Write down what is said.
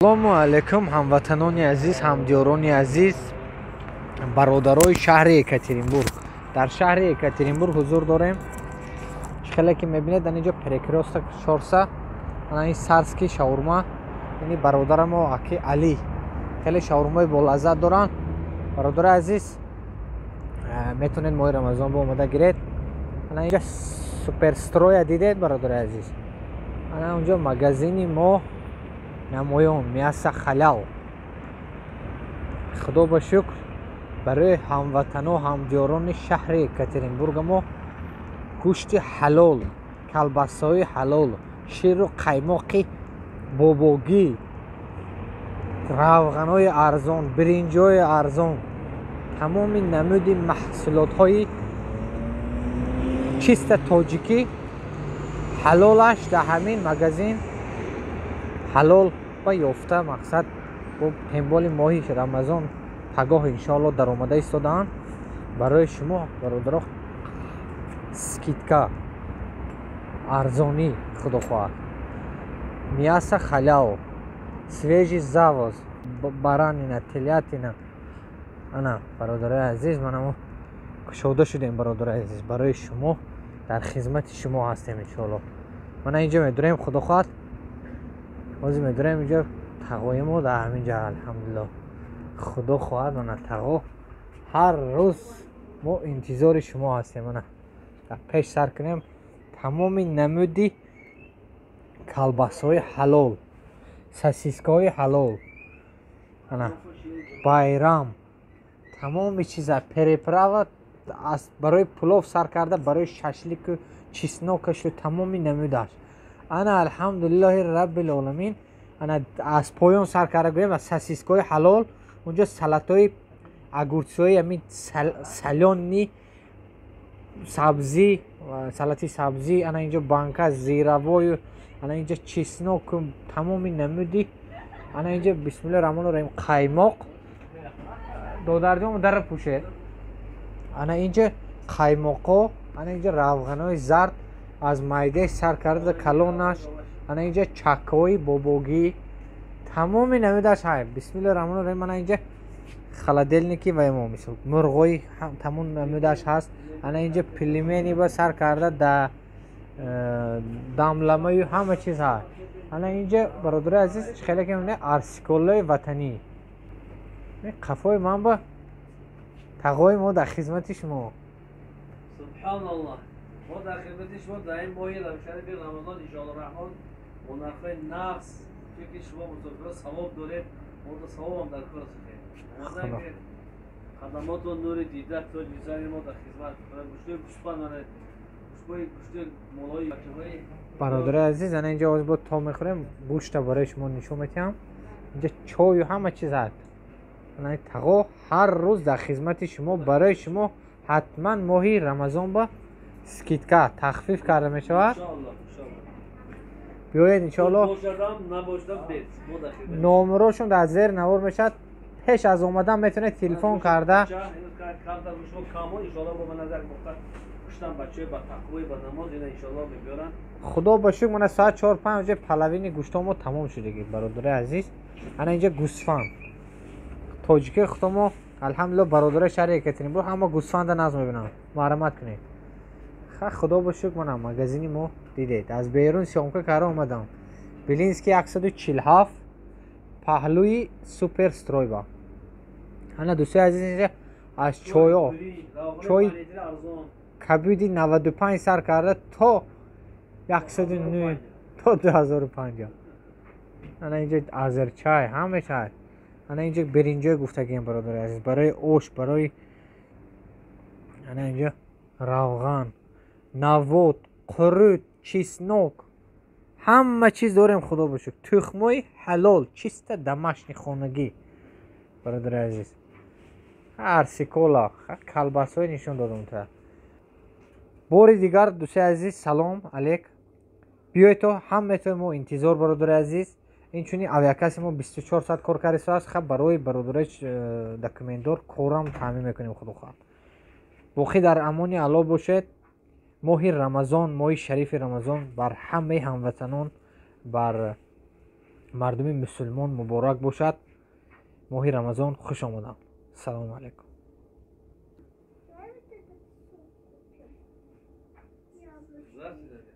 Ассалому алайкум, ҳамватанони азиз, ҳамдиёрони азиз, бародарои шаҳри Екатеринбург. Дар шаҳри Екатеринбург ҳузур дорем. Хеле ки мебинед, дар инҷо перекрёсток Шорса, ана ин Сарский шаурма, яъне бародарамо аки Али хеле шаурмаи болаззат доранд. Бародари азиз, метавонед моҳи Рамазон бо омада гиред. Ана инҷа Суперстроя дидед, бародари азиз. Ана унҷо магазини мо намоён, мясо халал. Худо ба шукр, барои ҳамватано, ҳамдиёрони шаҳри Екатеринбурга мо гӯшти ҳалол, колбасаҳои ҳалол, ширу қаймоқи бобогӣ, равғанҳои арзон, биринҷҳои арзон, тамоми намуди маҳсулотҳои чиста тоҷикӣ ҳалолаш дар ҳамин магазин ҳалол ва ёфта. Мақсад бо темболи моҳи Рамазон пагоҳ иншоалло даромада истодаанд. Барои шумо, бародаро, скидка, арзонӣ, худо хоҳад. Мясо халял, свежий завоз, баранина, телятина. Ана, бародарои азиз, мана мо кушода шудем, бародарои азиз, барои шумо дар хизмати шумо ҳастем иншоалло. Мана инҷо медурем, худо хоҳад, ҳозир медурем инҷо тағои мо дар ҳамин ҷа, алҳамдулилло, худо хоҳад. Мана тағо, ҳар рӯз мо интизори шумо ҳастем. Мана дар пеш сар кунем, тамоми намуди колбасҳои ҳалол, сосискаҳои ҳалол, ана байрам, тамоми чиза, приправа аз барои пулов сар карда, барои шашлику чеснокашу тамоми намудаш. Ана, алҳамдулиллоҳи раббил оламин. Ана аз поён сар карда гӯем, аз сосискаҳои ҳалол, унҷо салатҳои огурцҳои ҳамин солёный, сабзӣ, салати сабзӣ, ана инҷо банка зиравою, ана инҷо чесноку, тамоми намуди. Ана инҷо, бисмиллоҳи раҳмони раҳим, қаймоқ. Додарҷон, дара пӯшед. Ана инҷо қаймоқҳо, ана инҷо равғанҳои зард аз майдаи сар карда калонаш, ана инҷо чакҳои бобогӣ, тамоми намудаш ҳай. Бисмиллоҳи раҳмони раҳим. Ана инҷо холодильники ва мо мисол мурғои тамом намудаш ҳаст. Ана инҷо пельмени ба сар карда да дамламаю ҳама чиз ҳаст. Ана инҷо, бародари азиз, хеле ки мебинед, арсиколлои ватанӣ қафои ман ба тағои мо дар хизмати шумо. Субҳаналлоҳ, мо дар хидмати шумо дар ин моҳи шарифи Рамазон, иншоалло раҳмон, бо нархҳои нағз, чунки шумо мусофирҳо савоб доред, мо савобам дар кор сухем. Омада хадамоту нури дида тоҷи сари мо дар хизмат. Гӯштои гӯспанд, гӯштои гӯшти молҳои бачаҳои. Бародари азиз, ана инҷо ҳозир бо то мехӯрем, гӯшта барои шумо нишон медиҳам. Инҷо чою ҳама чиз ҳаст. Ана тағо ҳар рӯз дар хизмати шумо. Барои шумо ҳатман моҳи Рамазон ба скидка, тахфиф карда мешавад. Биёед, иншоалло. Номерошон дар зери навор мешавад. Пеш аз омадан метавонед телефон карда. Худо ба шукр, мана соат 4-5 ҷа половини гӯштомо тамом шудагӣ, бародари азиз. Ана инҷа гӯсфанд тоҷикии худомо, алҳамдулилло, бародарои шаҳри Екатеринбург ҳама гӯсфанда назм мебинанд, марҳамат кунед. Ха, худо ба шукр, мана магазини мо дидед, аз берун съёмка карда омадам. Белинский 147, паҳлӯи Суперстройба. Ана, дӯстои азиз, инҷа аз чойо, чои кабуди 95 сар карда то 109, то 2050. Ана инҷа азерчай, ҳама чай. Ана инҷа биринҷои гуфтагием, бародари азиз, барои ош, барои. Ана инҷа равған, навот, қурут, чеснок, ҳама чиз дорем, худо ба шукр. Тухмои ҳалол, чиста домашний, хонагӣ, бародари азиз. Арсикола, колбасҳои нишон додам та. Бори дигар, дӯстои азиз, салом алек. Биёед, то ҳамаи мо интизор, бародари азиз. Инчунин авиакасси мо 24 соат кор карда истодааст. Хаб, барои бародарои документдор корам таъмин мекунем, худо хоҳад. Боқӣ дар амони Аллоҳ бошед. Моҳи Рамазон, моҳи шарифи Рамазон бар ҳамаи ҳамватанон, бар Мардуми мусулмон муборак бошад. Моҳи Рамазон хуш омадам. Салому алайкум. Давай вот этот суп купим. Яблочный. Здравствуйте.